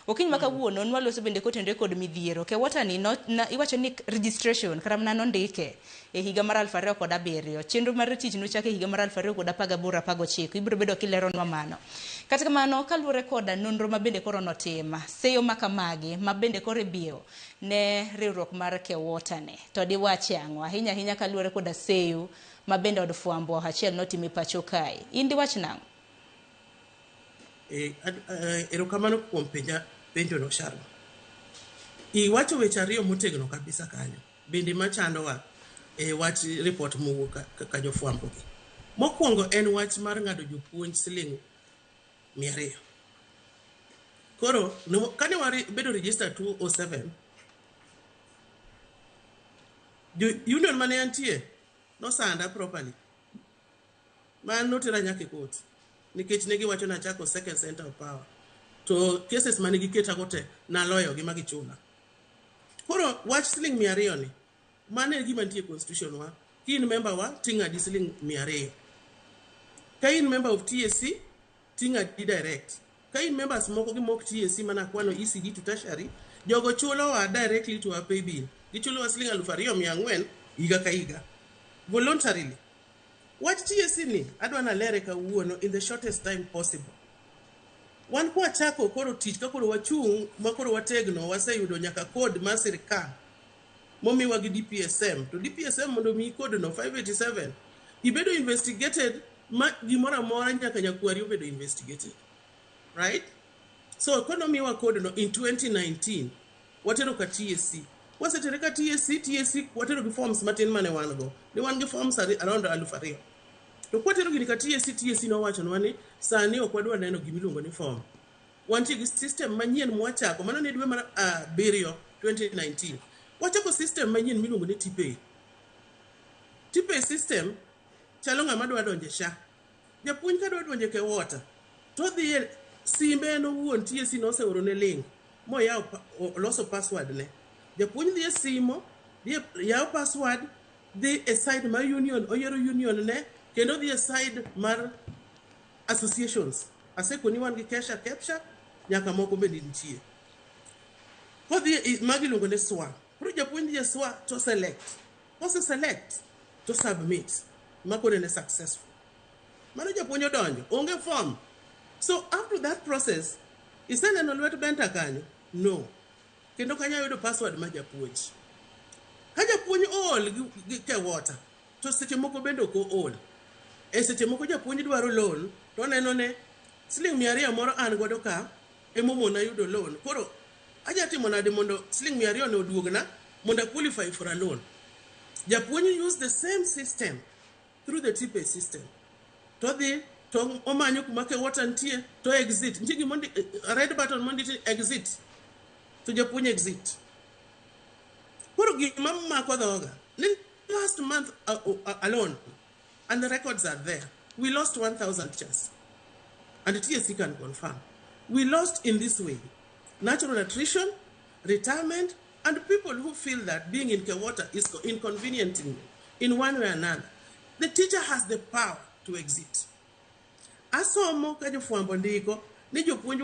Okinyi ma kawuono nwaloso bende kotenore kod midhiero. KEWOTA ni no, na, iwacho ni registration kata mana nondike e higa mar 2007. Chenro mar tich nochak e higa mar 2018 19. Ibiro bedo kileronwa mano. Kata kamano, kaluwore koda nonro ma bende koro notim, seyo ma kamagi ma bende koro ibiewo ne riwruok mar KEWOTA ni, to diwachi ang'o? Ahinya ahinya kaluwore koda seyo ma bende od fwambo achiel notim e pacho kae. In diwach nang'o? Erokamano kuom penja penjono Sharon. Iwacho weche ariyo motegno kabisa kanyo bende machandowa e wach report mowuok ka jofwambo gi. Mokwongo en wach mar ng'ado jopuonj siling 200. Koro kane wabedo register 2007, jo union mane antie nosanda properly. Man notera nyaka e court nikech ne giwacho ni achako second center of power. To cases mane giketago te naloyo gi ma gichula. Koro wach siling 200 ni, mano e gima nitie e constitution wa. Ka in member wa, ting'adi siling 200. Ka in member of TSC, ting'adi direct. Ka in members moko gi mok TSC mana kwano ECD to tertiary, jogo chulowa directly to our pay bill. Gichulowa siling 2,400 higa ka higa. Voluntarily. Wach TSC ni adwa nalere kawuono in the shortest time possible. Wan kwachako koro tich ka koro wachung' ma koro wategno waseyudo nyaka code mar sirikal momiwa gi DPSM. To DPSM mondo omiyi code no 587 ibedo investigated ma gimoro amora nyaka nyakwari obedo investigated. Right? So konomiwa code no in 2019 watero ka TSC. Wasetere ka TSC, TSC watero gi forms matin mane wan go. Ne wan gi forms around 2,000. To kwatero gini ka TSC, TSC nowachonwa ni sani ok wadwa neno gimiluongo ni form. Wantie gi system manyien mwachako, mano ne dwe mar 7 2019. Wachako system manyien miluongo ni TPay. TPay system chalo ng'ama dwa donjo e SHA. Japuonj ka dwa donjo e KEWOTA, to odhi e simbe en owuon TSC noseorone link moyawo oloso password ne. Japuonj dhi e simo, dhi yawo password, dhi e side mar union, oyiero union ne, kendo dhi e side mar associations. Asekoni wan gi KESHA, KEPSHA, nyaka moko bende nitie. Kodhi e magi iluongo ni SWA. Koro japuonj dhi e SWA to select. Kose select to submit. Ma koro en successful. Mano japuonj odonjo, onge form. So after that process, iseneno lwet Benta kanyo? No. Kendo kanyo ayudo password mar japuonj. Ka japuonj ool gi KEWOTA, to seche moko bende ok ool. E seche moko japuonj dwaro loan, to oneno ne siling 200 moro an godo ka, emomona yudo loan. Koro aja timo nade mondo siling 200 no oduogna mondo a qualify for a loan. Japuonj use the same system through the TPay system. To dhi to omanyo kuma KEWOTA nitie to exit. Nitie gima red button mondik ni exit. To japuonj exit. Koro gima mako dhoga ni last month alone and the records are there. We lost 1,000 teachers. And the TSC can confirm. We lost in this way. Natural attrition, retirement, and people who feel that being in KEWOTA is inconveniencing them in one way or another. The teacher has the power to exit. Asomo ka jofwambo ndiko ni jopuonj